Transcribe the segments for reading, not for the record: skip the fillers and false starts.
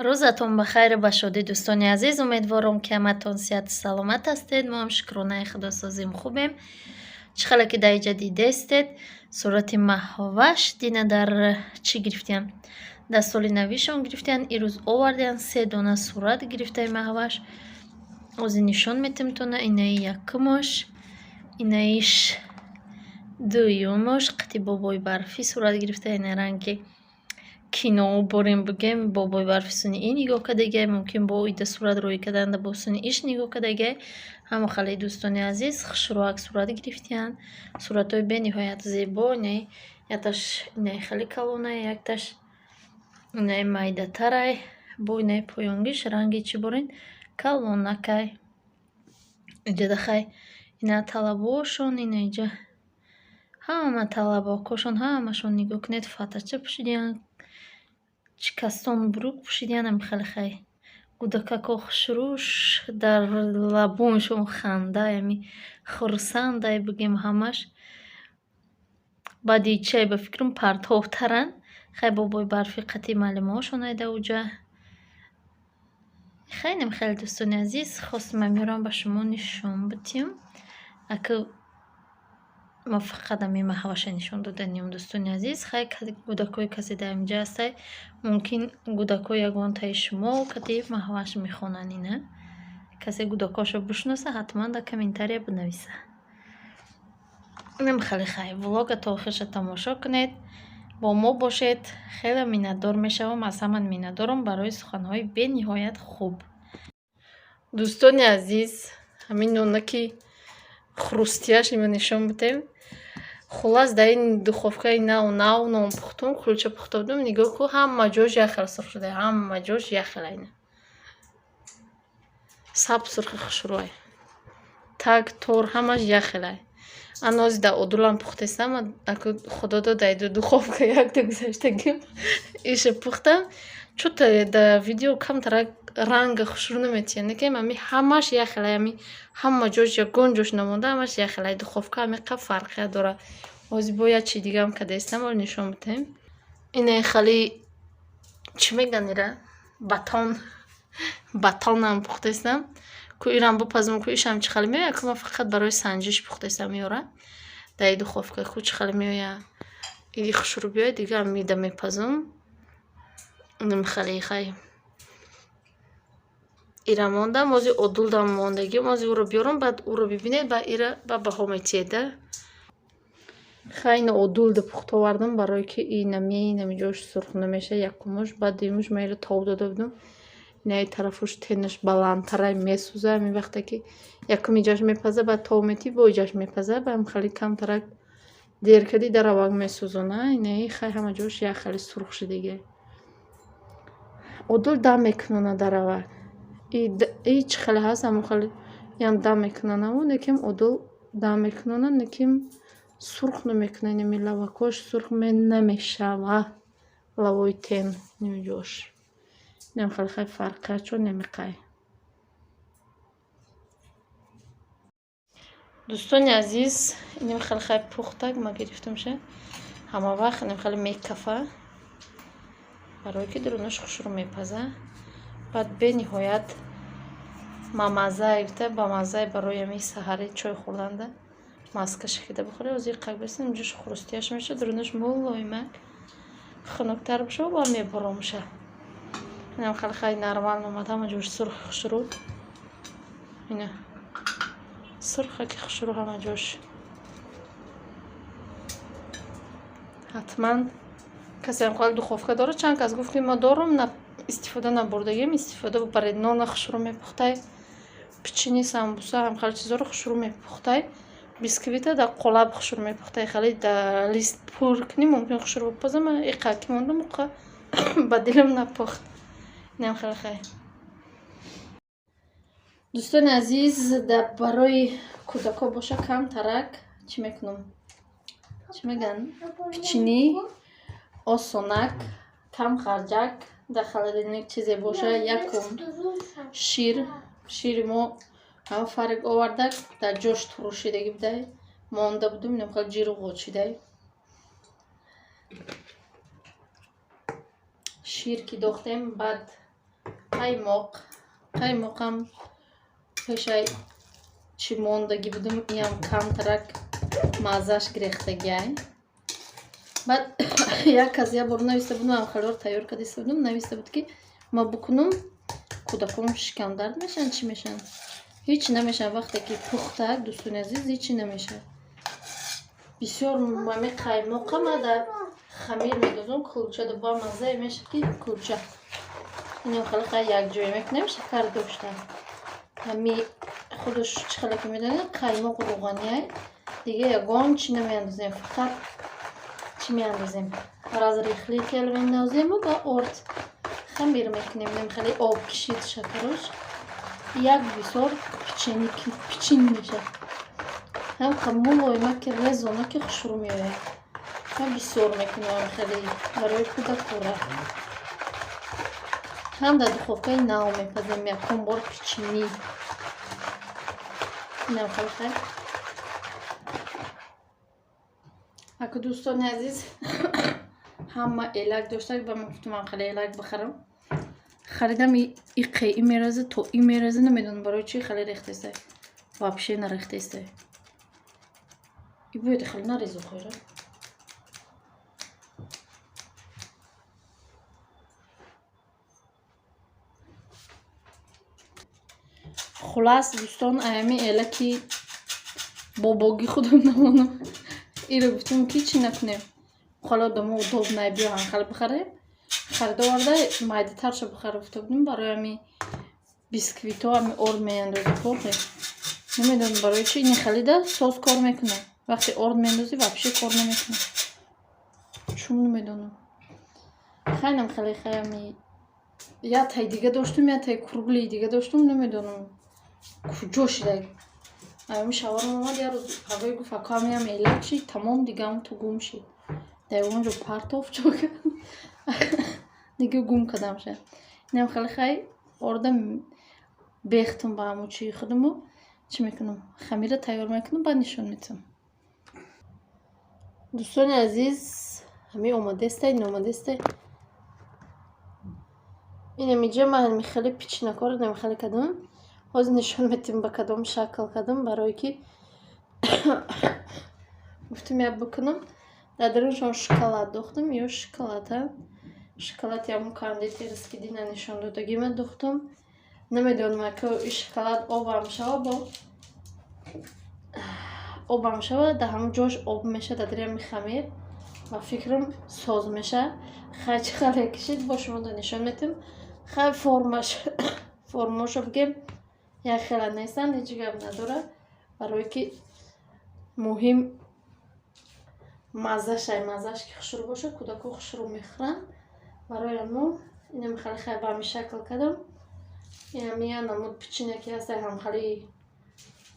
Рӯзатон ба хайру ба шодӣ, дӯстони азиз. Умедворам, ки ҳаматон сиҳату саломат ҳастед. Мо ҳам, шукронаи Худо, созем, хубем. Чӣ хеле ки дар иҷа дидестед, сурати Маҳваш дина дар чӣ гирифтиян? Дар соли навишон гирифтиян, ирӯз овардиян, се дона сурат гирифтаи Маҳваш. Ози нишон метемтона, инаи якумош, инаиш дуюмош, қати бобои барфӣ сурат гирифта, ина ранги кино борем бигем, бобои барфи сунъӣ нигоҳ кардагиай, мумкин бо ида сурат рӯй карданда бо сунъиш нигоҳ кардагиай. Ҳама хеле, дӯстони азиз, хушрӯак сурат гирифтиянд. Суратҳои бениҳоят зебо, инаи якташ инаи хеле калонай, якташ инаи майдатарай, бо инаи поёнгиш ранги чӣ борин калонакай. Иҷада хай ина талабошон, ина иҷа ҳама талабокошон, ҳамашон нигоҳ кунед, фатача пӯшидиянд, чӣ кастон брюк пӯшидиянд, ами хеле хай. Кӯдакако хушрӯш, дар лабоншон ханда, ами хурсандай бигем ҳамаш. Баъди чай ба фикрам партовтаранд. Хай бобои барфӣ қати муаллимаҳошон айда уҷа. Хеле хеле, дӯстони азиз, хостам амиёрам ба шумо нишон бидиҳам. Ака ма фақат ами Маҳваша нишон доданиям, дӯстони азиз. Хай кӯдакҳои касе дар инҷа ҳастай, мумкин кӯдакҳои ягонтаи шумо кати Маҳваш мехонанд ина. Касе кӯдакҳошо бишноса, ҳатман дар комментария бинависа. Инам хеле хай. Влога то охирша тамошо кунед, бо мо бошед. Хеле миннатдор мешавам, аз ҳама миннатдорам барои суханҳои бениҳоят хуб. Дӯстони азиз, ҳамин нонаки хрустияш има нишон бидем. Хуллас, дар ин духовкаи нав нав нон пухтум, кулча пухта будум, нигоҳ ку, ҳама ҷош як хел сурх шуда, ҳама ҷош як хел айна. Саб сурхи хушрӯай. Так тор ҳамаш як хелай. Ана ози дар одулам пухтестам, аку худо дод, ай духовка якта гузаштагим, иша пухтам. Чӯта дар видео камтарак ранга хушрӯ наметиҳад, некем ами ҳамаш як хелай, ами ҳама ҷош ягон ҷош намонда, ҳамаш як хелай. Духовка ҳамиқа фарқият дорад. Ози бо як чи дигаам кадаистам, ҳоло нишон бидиҳем. Инаи хали чӣ мегӯянд ира? Батон. Батонам пухтестам. Ку ирам бипазм, ку ишам чӣ хеле меояд, ку ман фақат барои санҷиш пухтестам ёра. Дар и духовка ку чӣ хеле меояд. Иди хушрӯ биёяд, дига амида мепазм. Инам хеле хай. Ира мондам, ози одулдам мондагим, ози ӯро биёрам, баъд ӯро бибинед, баъд ира ба баҳо метиҳед да. Хай ина одулда пухта овардам, барое ки инами инами ҷош сурх намешавад, якумуш, баъд дуюмуш ман иро тов дода будам. Инаи тарафуш тенаш баландтарай месӯза, ҳамин вақте ки якум иҷаш мепаза, баъд тов метиҳӣ, бо иҷаш мепаза, ба ҳам хеле камтарак дер кардӣ, даравак месӯзона. Инаи хай ҳама ҷош як хеле сурх шудагиай. Одул дам мекунона даравак. И чӣ хеле ҳаст, ҳамон хеле иам дам мекунонаву, лекин одул дам мекунона, лекин сурх намекунад. Инами лавакҳош сурх намешава. Лавои тен инами ҷош. Инам хеле хай фарқият чун намеқай. Дӯстони азиз, инам хеле хай пухтак ма гирифтамша. Ҳама вақт инам хеле мекафа. Барое ки дурунаш хушрӯ мепаза. Баъд бениҳоят мамаззае гуфта, бамаззае барои ҳамин саҳари чой хӯрданда маска шакида бихӯре. Ози қак бесин, ҷош хрустияш мешавад, дурунаш мулоимак хунуктар бошад ва мебаромша. Инам хеле хай нормал омад, ҳама ҷош сурх хушрӯ. Ина сурхаки хушрӯ ҳама ҷош. Ҳатман касе ҳам хоҳад духовка дорад, чанд кас гуфт, ки ма дорам, истифода набурдагим, истифода бубаред. Нона хушрӯ мепухтай, печени, самбуса, ҳам хеле чизоро хушрӯ мепухтай, бисквита дар қолаб хушрӯ мепухтай, хеле дар лист пур кунӣ, мумкин хушрӯ бипазам, иқа ки мондам, уқа ба дилам напухт. Инам хеле хай. Дӯстони азиз, дар барои кӯдакҳо боша камтарак чӣ мекунам? Чӣ мегӯянд? Печени осонак, кам харҷак, дар холодильник чизе боша, якум шир, шири мо ҳама фарик овардак, дар ҷош турушидагӣ будай, монда будум, инам хеле ҷиру ғочидай. Шир ки дохтем, баъд Қаймоқ. Қаймоқам пешай чӣ мондагӣ будум, иам камтарак маззаш гирехтагиай. Баъд як кас як бор нависта будум, ам халёр тайёр кардиста будум, нависта буд, ки ма букунум, кӯдакон шикамдард мешаванд, чӣ мешаванд? Ҳеҷ намешаванд. Вақте ки пухтак, дӯстони азиз, ҳечи намешавад. Бисёр ами қаймоқа ма дар хамир медозум, кулча ба маззае мешавад, ки кулча. Инам хеле хай якҷоя мекунем, шакар дошта. Ҳами худаш чӣ хеле ки медонед, қаймоқ рӯғаниай. Дига ягон чӣ намеандозем, фақат чӣ меандозем? Разрыхлитель мендозему ба орд хамир мекунем. Инам хеле об кишид шакарош. Як бисёр печенье мешавад. Ҳам мулоима ки резона ки хушрӯ меояд. Ман бисёр мекунам хеле барои кӯдакора. Ҳам дар духовкаи нав мепазем якум бор печенье. Инам хеле хай. Аку, дӯстони азиз, ҳама элак доштак, ба ман гуфтам, ман хеле элак бихарам. Харидам, иқе и мераза то и мераза, намедонам барои чӣ хеле рехтеста. Вообще нарехтеста. И бояд хеле нарезу хӯра. Хулас, дӯстон, аями элаки бобогӣ худам намонам. Иро гуфтам, ки чӣ накунем. Ҳоло одамо удобно биёҳан хеле бихарем. Харида оварда, майдатарша бихара гуфта будем, барои ами бисквитҳо ами орд меандозӣ кохе. Намедонам барои чӣ ини халида соз кор мекунад. Вақте орд меандозӣ, вообще кор намекунад. Чун намедонам. Хайнам хеле хай ами як тай дига доштум, як тай круглый дига доштум, намедонам куҷо шида. Ами шаварам омад як рӯз пагоҳи, гуфт, ака, амиам элак шид, тамом, дигаам ту гум шид. Дар он ҷо партов ҷо дига гум кардам ша. Инам хеле хай орда бехтум ба ҳамун чии худаму чӣ мекунам? Хамира тайёр мекунам, баъд нишон медиҳам. Дӯстони азиз, ҳамин омадестай, номадестай. Инамиҷа ман ҳами хеле печеньекҳоро нами хеле кардам. Ҳозир нишон медиҳем, ба кадом шакл кардам, барое ки гуфтам як бикунам. Дар даруншон шоколад дохтам ё шоколада. Шоколади ҳамун кондитерский дина нишон додагима дохтам. Намедонам, ака и шоколад обам шава, бо обам шава, дар ҳамун ҷош об мешавад, дар дари ҳами хамир ва фикрам соз мешавад. Хай, чӣ хеле кишид, бо шумо нишон медиҳам. Хай, формаш формошо бигем, як хела нестанд, ҳеҷ гап надорад, барое ки муҳим маззашай, маззаш ки хушрӯ бошад, кӯдако хушрӯ мехӯранд. Барои ҳамун инам хеле хай ба ҳамин шакл кардам. Инам як намуд печенье ки ҳастай, ҳамхели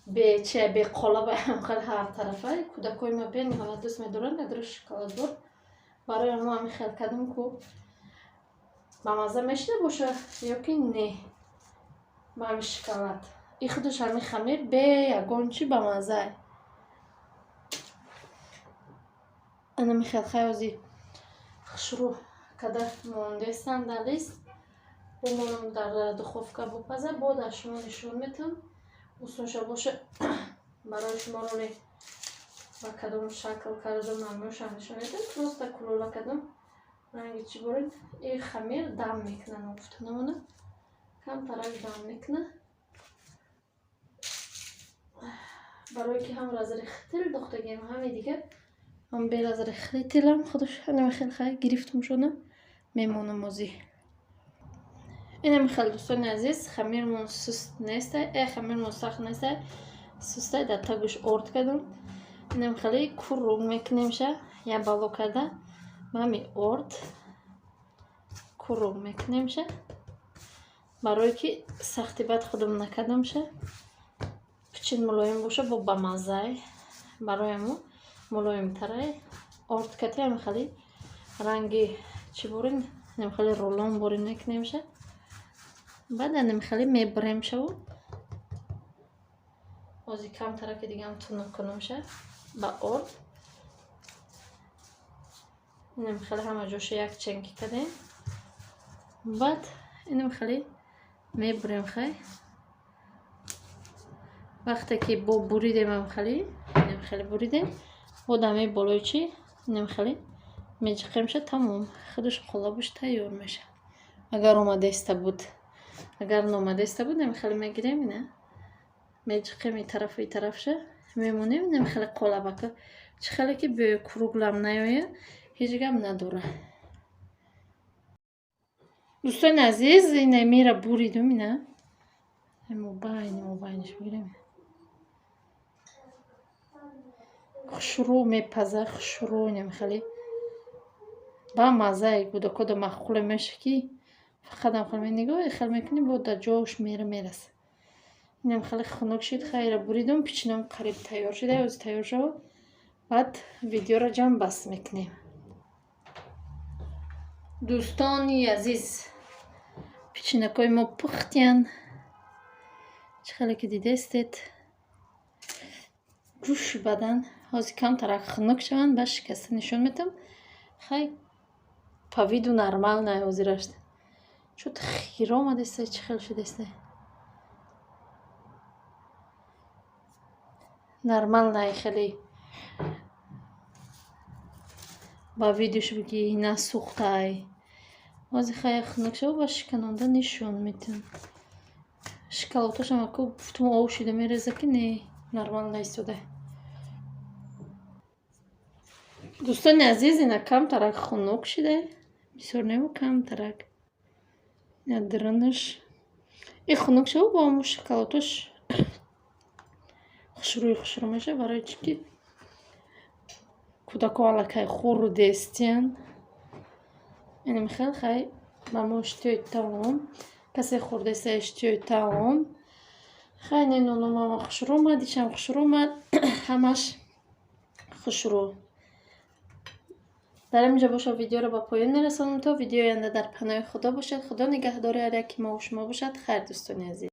бечи беқолаба, ҳамхели ҳартарафа. Кӯдакои ма бениҳоят дӯст медоранд дар даруш шоколаддор. Барои ҳамун ҳамин хел кардам, ку ба мазза мешида бошад ё ки не. Ба ҳамин шоколад. И худаш ҳамин хамир бе ягон чӣ ба маззае. Анами хел хай ҳозир хушрӯ карда мондестам дар лист. Бумонам, дар духовка бупаза, бо дар шумо нишон медиҳам. Усунша боша, барои шумо роли ба кадом шакл кардам, ҳамёшам нишон медиҳам. Просто кулола кардам. Ранги чӣ боред? И хамир дам мекунад, гуфта намонад. Камтарак дам мекунад. Барое ки ҳам разрыхлитель дохтагиам, ҳами дигар ҳам бе разрыхлителам худаш ҳанами хел хай гирифтум шуда мемонам озӣ. Инами хел, дӯстони азиз, хамирмон суст нестай, хамирмон сахт нестай, сустай, дар тагуш орд кардам. Инам хеле куррук мекунемша, як бало карда ба ҳами орд куррук мекунемша, барое ки сахти бад худам накардамша. Печенье мулоим боша, бо бамаззай. Барои ҳамун мулоимтарай. Орд кати ҳами хеле ранги чӣ борин, инам хеле рулон борин мекунемша. Баъд анами хеле мебиремшаву ҳозир камтараки дигаам тунук кунамша ба орд. Инам хеле ҳама ҷоша як ченки кардем. Баъд инам хеле Мебурем, хай, вақте ки бо буридем, амхали хеле буридем, бо дами болои чӣ инамхеле меҷиқемша, тамом, худаш қолабаш тайёр мешавад. Агар омадаиста буд, агар номадаиста буд, намхеле мегирем, ина меҷиқем, и тарафу и тарафша мемонем, намхеле қолабака чӣ хеле ки круглый ам наёяд, ҳеҷ гап надорад. Дӯстони азиз, ина мера буридум, ина мобайни мобайниш бигирем, хушрӯ мепаза, хушрӯ, инам хеле ба маззаи кӯдакода маъқуле меша, ки фақат ам хеле нигоҳ хел мекунӣ, бо дар ҷош мера мераса. Инам хеле хунук шид, хайра, буридум, печенье м қариб тайёр шуда, ҳозир тайёр шавад, баъд видеоро ҷамъбаст мекунем. Дӯстони азиз, печенье кҳои мо пухтиянд, чӣ хеле ки дидаистед, ҷӯши бадан. Ҳозир камтарак хунук шаванд, баъд шикаста нишон медиҳам. Хай, по виду нормально ҳозираш. Чӯ хира омадаиста, чӣ хел шудаиста, нормально, хеле ба виду ш бигӣ насӯхтай. Ҳозир хай хунук шава, ба шиканонда нишон медиҳам. Шоколадҳошам аку гуфтум, об шида мереза, ки не, нормально истода. Дӯстони азиз, ина камтарак хунук шида, бисёр неву камтарак, ина дарунаш и хунук шава, бо ҳамун шоколадҳош хушрӯи хушрӯ мешавад. Барои чӣ ки кӯдакҳо аллакай хӯрдестиянд. Инам хел, хай, ба мо иштиҳои таом, касе хӯрдаиста, иштиҳои таом. Хай, не, нонумама хушрӯ омад, ишам хушрӯ омад, ҳамаш хушрӯ. Дар ҳамин ҷо бошад, видеоро ба поён мерасонам. То видеои оянда дар паноҳи Худо бошед. Худо нигаҳдори ҳар яки мову шумо бошад. Хайр, дӯстони азиз.